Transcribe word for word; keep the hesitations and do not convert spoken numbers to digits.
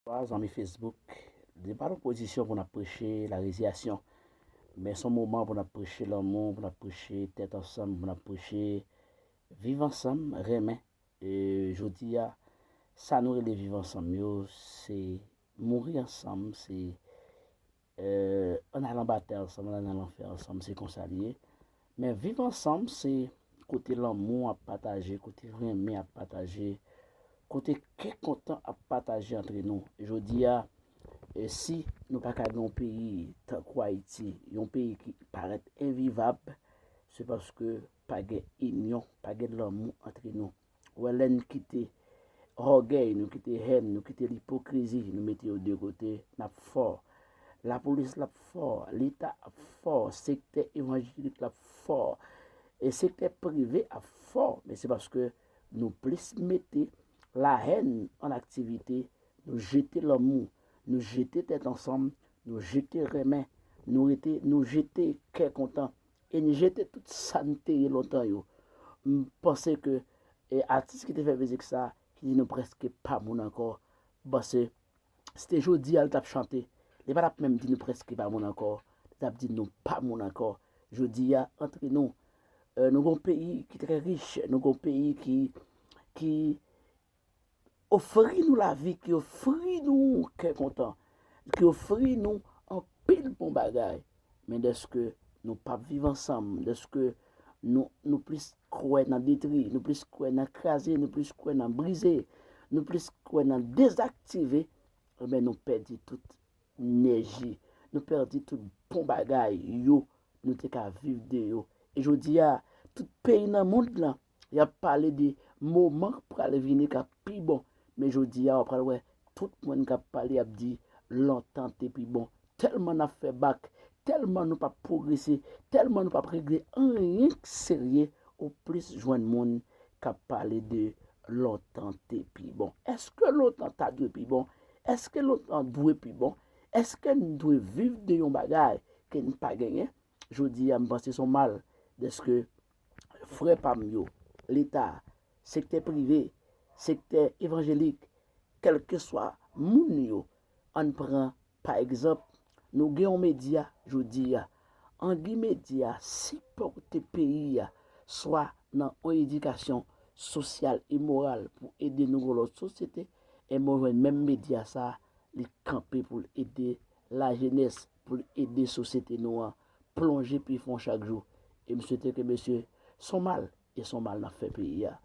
Bonswa zanmi Facebook. Li pa yon pozisyon pou n ap preche la reziyasyon, men se yon moman pou n ap preche lanmou, pou n ap preche tèt ansanm, pou n ap preche viv ansanm, renmen. E jodi a, sa nou rele viv ansanm yo, se mouri ansanm, se eh, ann al anba tè ansanm, ann al nan lanfè ansanm, se konsa li ye. Men viv ansanm, se kote lanmou ap pataje, kote renmen ap pataje, kote kè kontan ap pataje antre nou. Jodi a, e si nou pa ka gen yon peyi tankou Ayiti, yon peyi ki parèt envivab, se paske pa gen inyon, pa gen lanmou antre nou. Ou wè, lè n kite ògèy, nou kite hèn, nou kite lipokrizi, nou mete yo de kote, n ap fò. Lapolis la ap fò, Leta ap fò, sektè evanjelik la ap fò, e sektè prive ap fò, men se paske nou plis mete lahèn an aktivite, nou jete lanmou, nou jete tèt ansanm, nou jete renmen, nou rete, nou jete kè kontan, e nou jete tout sa n te ye lontan yo. M panse ke e atis ki te fè mizik sa, ki di nou prèske pa moun ankò, m panse si te jodi a l t ap chante, li pa t ap menm di nou prèske pa moun ankò, li t ap di nou pa moun ankò. Jodi a, antre nou, eh, nou gon peyi ki trè rich, nou gon peyi ki, ki ofri nou lavi, ki ofri nou kè kontan, ki ofri nou anpil bon bagay. Men dèske nou p ap viv ansanm, dèske nou, nou plis kwè nan detri, nou plis kwè nan kraze, nou plis kwè nan brize, nou plis kwè nan dezaktive, ebyen nou pèdi tout enèji, nou pèdi tout bon bagay yo nou te ka viv de yo. E jodi a, tout peyi nan mond lan, y ap pale de moman k pral vini k ap pi bon. Men jodi a, w pral wè tout moun k ap pale ap di lontan te pi bon. Tèlman n ap fè bak, tèlman nou p ap pwogrese, tèlman nou p ap regle anyen k serye, ou plis jwenn moun k ap pale de lontan te pi bon. Èske lontan ta dwe pi bon? Èske lontan dwe pi bon? Èske n dwe viv de yon bagay ke n pa genyen? Jodi a, m panse se yon mal dèske frè pa m yo, Leta, sektè prive, sektè evanjelik, kèlkeswa moun yo, ann pran pa egzanp, nou gen yon medya jodi a. Angi Medya sipòte peyi a, swa nan yon edikasyon sosyal e moral pou ede nou gon lòt sosyete, e mwen jwenn menm medya sa a, li kanpe pou l ede lajenès, pou l ede sosyete nou an plonje pi fon chak jou. E m swete ke mesye, se yon mal, e se yon mal n ap fè peyi a.